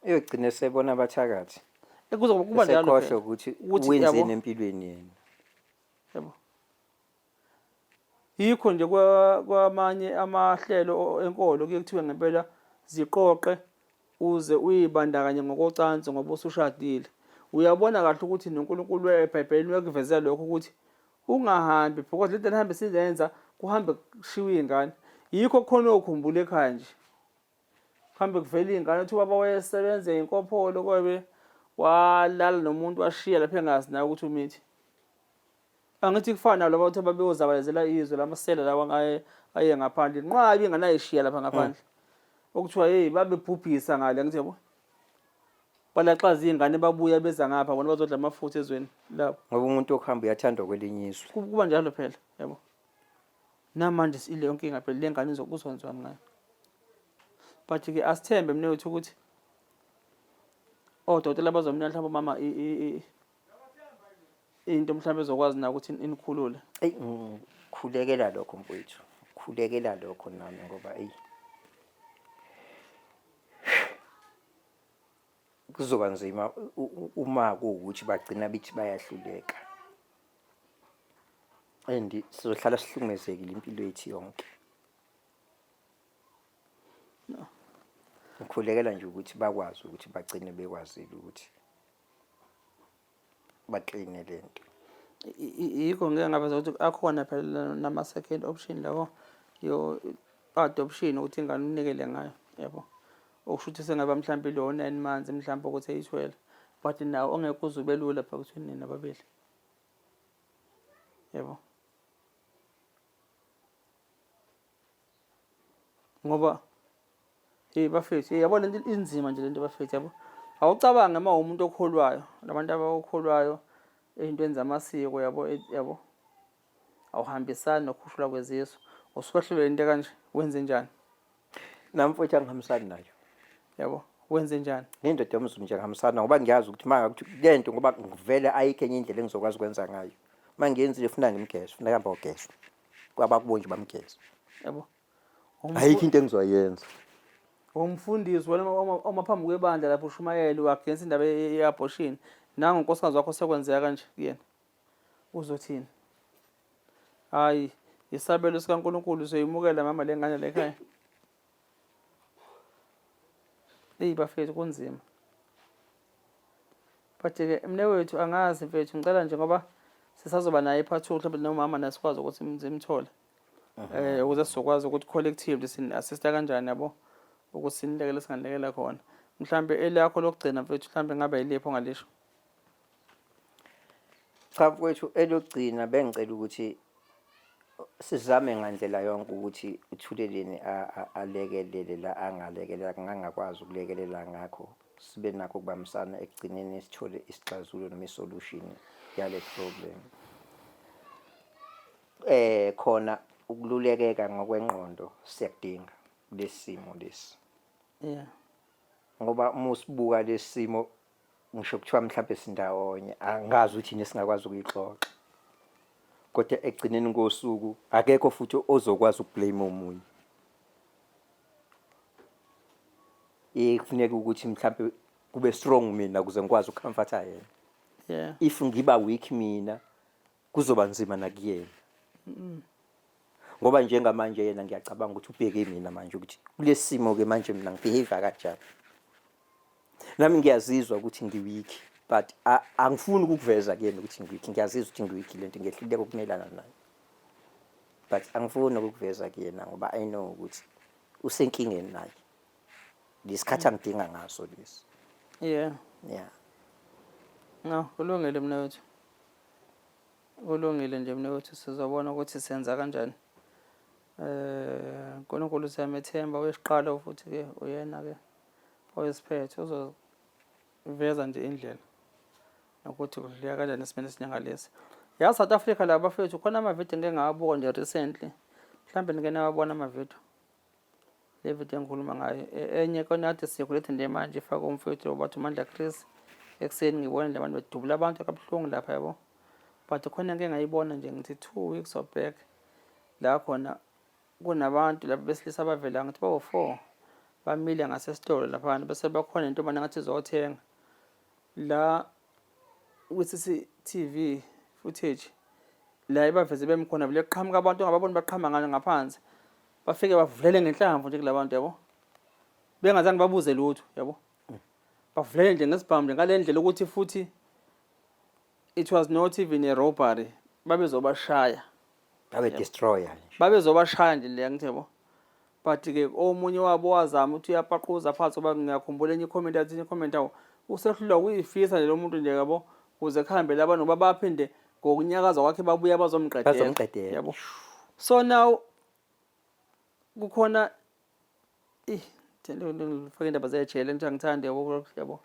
[SPEAKER 2] Uyogcina esebona abathakathi.
[SPEAKER 1] Kuzoba kuba njalo
[SPEAKER 2] Esekhohlwa phela. ukuthi
[SPEAKER 1] Ukuthi,
[SPEAKER 2] wenzeni
[SPEAKER 1] yabo.
[SPEAKER 2] empilweni yena.
[SPEAKER 1] Yabo. Yikho nje kwamanye amahlelo enkolo kuye kuthiwe ngempela ziqoqe uze uyibandakanye ngokocansi ngoba usushadile. Uyabona kahle ukuthi noNkulunkulu eBhayibhelini uyakuvezela lokho ukuthi ungahambi because lento enihambe sizenza kuhambe kushiwe iy'ngane. Yikho kukhona okhumbula ekhaya nje. Kuhambe kuvela iy'ngane uthi ubaba wayesebenza inkopholo kobe walala nomuntu washiya lapho engazi naye ukuthi umithi. Angithi kufana nalo bathi babeyozabalazela izwe lamasela lawa ngaye aye ngaphandle nqwabi ingane ayishiya lapha ngaphandle. Okuthiwa hey babebhubhisa ngale angithi yabo. Balaxaza iy'ngane babuya beza ngapha bona bazodla amafutha ezweni labo.
[SPEAKER 2] Ngoba umuntu okuhamba uyathandwa kwelinye izwe.
[SPEAKER 1] Kuba njalo phela yabo. Namanje ileyo nkinga phela le ngane izokuzonzwani ngayo. But ke asithembe mina wethu ukuthi odokotela bazomnika mhlawumbe umama into mhlawumbe ezokwazi nayo ukuthi inikhulule.
[SPEAKER 2] Eyi ngikhulekela lokho mfowethu. Khulekela lokho nami ngoba eyi kuzoba nzima uma kuwukuthi bagcina bethi bayahluleka. And sizohlala sihlukumezekile impilo yethu yonke.
[SPEAKER 1] No.
[SPEAKER 2] Ngikhulekela nje ukuthi bakwazi ukuthi bagcine bekwazile ukuthi Bakline lento.
[SPEAKER 1] Yikho ngeke ngabe ukuthi akhona phela nama-second option lawo yo adoption ukuthi ingane unikele ngayo yabo. Okusho ukuthi sengaba mhlawumbe lo 9 months mhlawumbe ukuthi eyithwele, but nawo ongeke uze ube lula phela ukuthi nina babili yabo, ngoba hey bafethu, hey, yabo lento inzima nje lento bafethu yabo. Awucabange uma umuntu okholwayo, labantu abakholwayo ey'ntweni zamasiko yabo, yabo, awuhambisani nokukhushulwa kwezisu, usuke into kanje, wenze njani?
[SPEAKER 2] Nami mfowethu angihambisani nayo.
[SPEAKER 1] Yabo, wenze njani?
[SPEAKER 2] Nendoda yomZulu nje angihambisani ngoba ngiyazi ukuthi uma ngakuthi lento, ngoba ngivele ayikho enye indlela engizokwazi ukwenza ngayo. Uma ngiyenzile funa ngimgeze, funa kuhamba ogezwa. Kwabakubo nje bamgeze.
[SPEAKER 1] Yabo.
[SPEAKER 2] Ayikho into engizoyenza.
[SPEAKER 1] Umfundisi wena uma phambi kwebandla lapho ushumayela u-against indaba ye-abortion, nangu unkosikazi wakho sekwenzeka kanje kuyena, uzothini? Hayi, isabelo sikaNkulunkulu soyimukela mama le ngane la ekhaya. Eyi bafethu, kunzima. But-ke mnewethu angazi mfethu, ngicela nje ngoba sisazoba naye i-part 2 mhlawumbe nomama naye sikwazi ukuthi simthole. Ukuze sizokwazi ukuthi collectively sin-assista kanjani yabo, ukuthi sinilekele singanilekela khona. Mhlambe elakho lokugcina mfethu mhlambe ngabe yiliphi ongalisho?
[SPEAKER 2] Cha mfowethu, elokugcina bengicela ukuthi sizame ngandlela yonke ukuthi uThuleleni alekelele la angalekelela, ngangakwazi ukulekelela ngakho, sibe nakho ukubambisana ekugcineni sithole isixazululo noma i-solution yale problem. Khona ukululekeka ngokwengqondo siyakudinga kulesi simo lesi. Ngoba uma usibuka lesi simo, ngisho kuthiwa mhlawumbe sindawonye, angazi ukuthi yini esingakwazi ukuyixoxa. Kodwa ekugcineni kosuku akekho futhi ozokwazi uku-blame omunye. Kufuneka ukuthi mhlawumbe kube strong mina ukuze ngikwazi uku-comforta yena. If ngiba weak mina kuzoba nzima nakuyena. Ngoba njengamanje yena ngiyacabanga ukuthi ubheke mina manje ukuthi kulesi simo ke manje mina ngi-behave kanjani. Nami ngiyazizwa ukuthi ngi-weak, but angifuni ukukuveza kuyena ukuthi ngi-weak. Ngiyazizwa ukuthi ngi-weak, lento ngiyehluleka ukumelana nayo. But angifuni ukukuveza kuyena ngoba I know ukuthi usenkingeni naye. Lesikhathi angidinga ngaso lesi. Yeah.
[SPEAKER 1] No, kulungile mnewethu. Kulungile nje mnewethu, sizobona ukuthi senza kanjani. uNkulunkulu siyamethemba, uyisiqalo futhi ke uyena ke oyisiphetho, uzoveza nje indlela nokuthi kudluleka kanjani esimeni esinjengalesi. Ya South Africa la bafethu, khona amavidiyo engike ngawabuka nje recently. Mhlambe nike nawabona amavidiyo. Le video engikhuluma ngayo enye kona kade siyokuletha nje manje ifake umfowethu bathi uMandla Chris ekuseni, ngibona nje abantu bedubula abantu kabuhlungu lapha yabo. But khona ngike ngayibona nje ngithi 2 weeks or back, la khona kunabantu lapha besilisa abavela ngithi bawu-four bamile ngasesitolo laphana, bese bakhona intombazane ngathi izothenga la kwi-CCTV footage la ebaveze bemi khona, vele kuqhamuka abantu ongababoni baqhama ngane ngaphansi, bafike bavulele ngenhlamvu nje kulabantu yabo, bengazange babuze lutho yabo, bavulele nje ngesibhamu nje ngale ndlela ukuthi futhi it was not even a robbery, babezobashaya.
[SPEAKER 2] Babe destroyer nje.
[SPEAKER 1] Babezobashaya nje le ngithi yabo. But ke omunye wabo wazama ukuthi uyapaquza phansi, ngoba ngiyakhumbula enye i-comment yathi enye i-comment awu usehlulwa ukuyifisa nje lo muntu nje yabo, kuze kuhambe laba noba baphinde ngokunyakaza kwakhe babuya bazomqedela.
[SPEAKER 2] Bazomqedela.
[SPEAKER 1] Yabo, so now kukhona ih ngifake indaba zejele ngithi angithandi yabo yabo.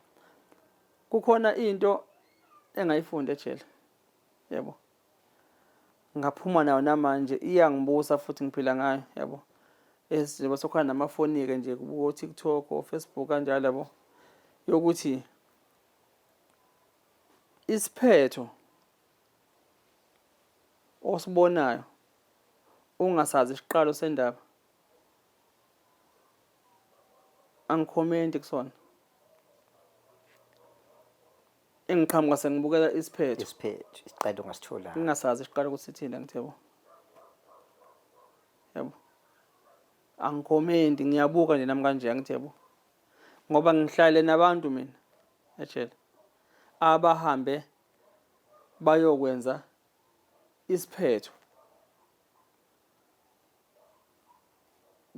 [SPEAKER 1] Kukhona into engayifunda ejele yabo, ngaphuma nayo namanje iyangibusa futhi ngiphila ngayo yabo, njengoba sekukhona namafoni-ke nje kubo-TikTok, o-Facebook kanjalo yabo, yokuthi isiphetho osibonayo ungasazi isiqalo sendaba, angi-commenti kusona, engiqhamuka sengibukela isiphetho.
[SPEAKER 2] Isiphetho, isicelo ongasitholanga.
[SPEAKER 1] Ngingasazi isiqalo ukuthi sithini, angithi yabo yabo, angi-commenti, ngiyabuka nje nami kanje, angithi yabo, ngoba ngihlale nabantu mina ejele abahambe. Bayokwenza isiphetho.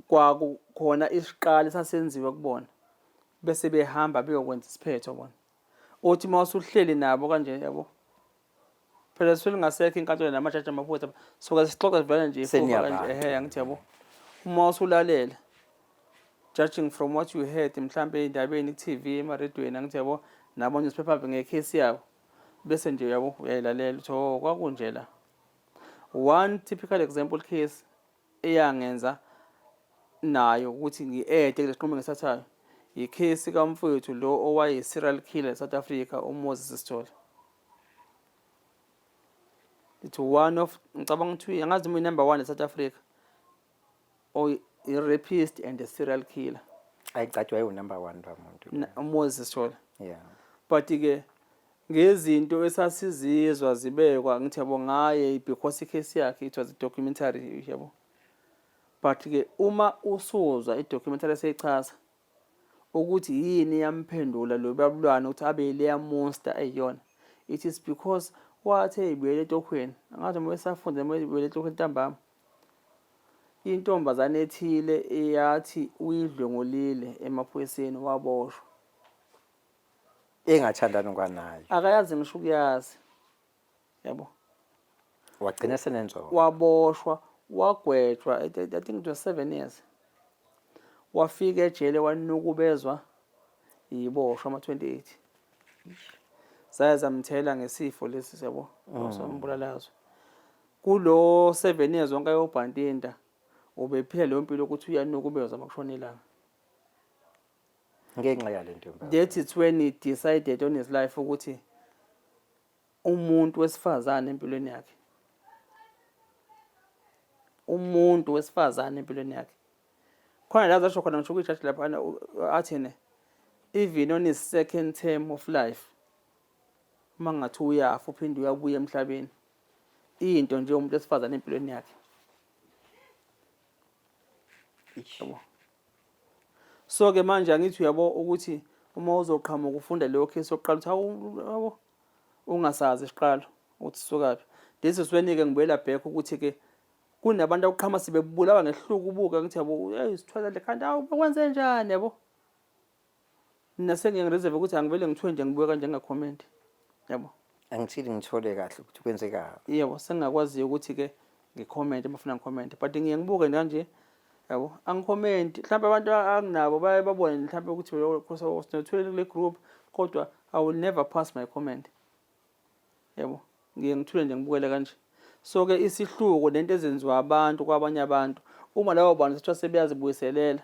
[SPEAKER 1] Kwakukhona isiqalo esasenziwe kubona bese behamba beyokwenza isiphetho bona. Uthi uma usuhleli nabo kanje yabo. Phela suke lingasekho inkantolo namajaji amaphoyisa suke sixoxa sivele nje ifuba kanje ehe angithi yabo. Uma usulalela judging from what you heard mhlampe ey'ndabeni ku-TV emarediyweni angithi yabo nabo newspaper ngekhesi yabo bese nje yabo uyayilalela uthi oh kwakunje la. One typical example case eyangenza nayo ukuthi ngi-ede kule sinqumo engisithathayo yikhesi kamfowethu lo owaye-serial killer e-South Africa uMoses Sithole. It's one of ngicabanga ukuthi angazi noma number 1 e-South Africa or i-rapist and a serial killer.
[SPEAKER 2] Ayicathi wayewu-number 1 lo muntu.
[SPEAKER 1] uMoses Sithole.
[SPEAKER 2] Yeah.
[SPEAKER 1] But ke ngezinto esasizizwa zibekwa ngithi yabo ngaye because icase yakhe it was a documentary yabo. But ke uma usuzwa i-documentary eseyichaza ukuthi yini yamphendula lo babulwane ukuthi abe leya monster eyiyona it is because wathi eyibuyele etohweni angazi noma esafunda noma eyibuyele etohweni ntambama intombazane ethile eyathi uyidlwengulile emaphoyiseni waboshwa
[SPEAKER 2] engathandani kwanayo
[SPEAKER 1] akayazi ngisho ukuyazi yabo
[SPEAKER 2] wagcina senenzondo
[SPEAKER 1] waboshwa wagwetshwa I think it was 7 years wafika ejele wanukubezwa yiboshwa ama-28 zaye zamthela ngesifo lesi yabo sombulalazwe kulo 7 years wonke ayobhantinta ubephila leyo mpilo ukuthi uyanukubezwa makushona ilanga
[SPEAKER 2] ngenxa yale ntombi
[SPEAKER 1] that is when he decided on his life ukuthi umuntu wesifazane empilweni yakhe umuntu wesifazane empilweni yakhe khona la zasho khona ngisho kwijaji lapha athi ne even on his second term of life uma ngathi uyafa uphinde uyabuya emhlabeni into nje umuntu wesifazane empilweni yakhe yabo so ke manje angithi uyabo ukuthi uma uzoqhamuka ufunda leyo case yokuqala uthi hawu yabo ungasazi isiqalo ukuthi sisukaphi this is when ke ngibuyela back ukuthi ke kunabantu akuqhama sebebulawa ngehluku ubuka ngithi yabo hey sithwele le kanti awu bekwenze njani yabo mina sengiyangireserve ukuthi angivele ngithiwe nje ngibuye kanje ngingacomment yabo
[SPEAKER 2] angithili ngithole kahle ukuthi kwenzekani
[SPEAKER 1] yebo sengingakwaziyo ukuthi-ke ngicomment uma funa ngicomment but ngiye ngibuke kanje yabo angicomment mhlawumbe abantu anginabo baye babone mhlawumbe ukuthi sinothwele kule group kodwa i will never pass my comment yabo ngiye ngithule nje ngibukele kanje so ke isihluku lento ezenziwa abantu kwabanye abantu uma labo bantu sithiwa sebeyazibuyiselela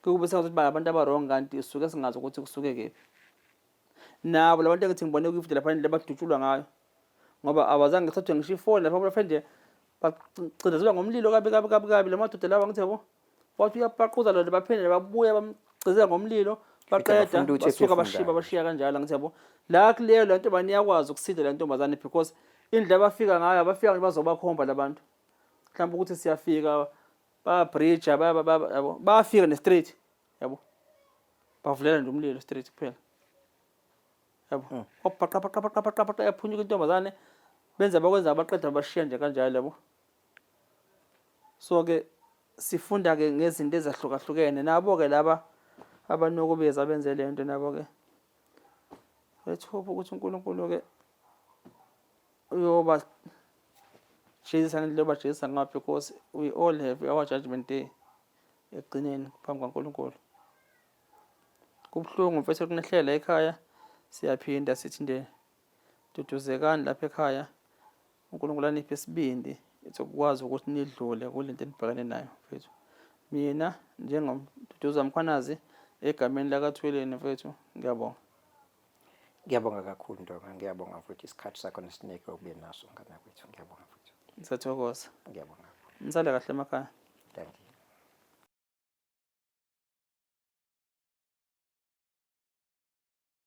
[SPEAKER 1] kube sengathi ba abantu aba-wrong kanti suke singazi ukuthi kusuke kephi nabo labantu engithi ngibone kwividiyo lapha indlela abadutshulwa ngayo ngoba abazange kuthathwe ngisho ifoni lapha lapha nje bacindezelwa ngomlilo kabi kabi kabi kabi la madoda lawa ngithi yabo wathi uyapaquza lona baphinde babuya bamgcizela ngomlilo baqeda basuka bashiya bashiya kanjalo ngithi yabo la kuleyo le ntombazane iyakwazi ukusinda le ntombazane because indlela abafika ngayo abafika nje bazobakhomba labantu mhlawumbe ukuthi siyafika ba-bridge yabo bayafika ne-street yabo bavulela nje umlilo straight kuphela yabo wabhaqa baqa baqa baqa baqa yaphunyuka intombazane benza bakwenza baqeda bashiya nje kanjalo yabo so ke sifunda ke ngezinto ezahlukahlukene nabo ke laba abanokubeza benze lento nabo ke let's hope ukuthi uNkulunkulu ke uyoba jezisa ngendlela obajezisa ngayo because we all have our judgment day ekugcineni phambi kaNkulunkulu. Kubuhlungu mfethu kunehlela ekhaya siyaphinda sithi nje duduzekani lapha ekhaya uNkulunkulu aniphe isibindi sokukwazi ukuthi nidlule kulento enibhekene nayo mfethu. Mina njengoMduduzi Mkhwanazi egameni lakaThweleni mfethu ngiyabonga.
[SPEAKER 2] Ngiyabonga kakhulu Ntonga, ngiyabonga futhi isikhathi sakho nesineke ube naso ngane yakwethu. Ngiyabonga futhi.
[SPEAKER 1] Ngiyathokoza.
[SPEAKER 2] Ngiyabonga kakhulu.
[SPEAKER 1] Nisale kahle emakhaya.
[SPEAKER 2] Thank you.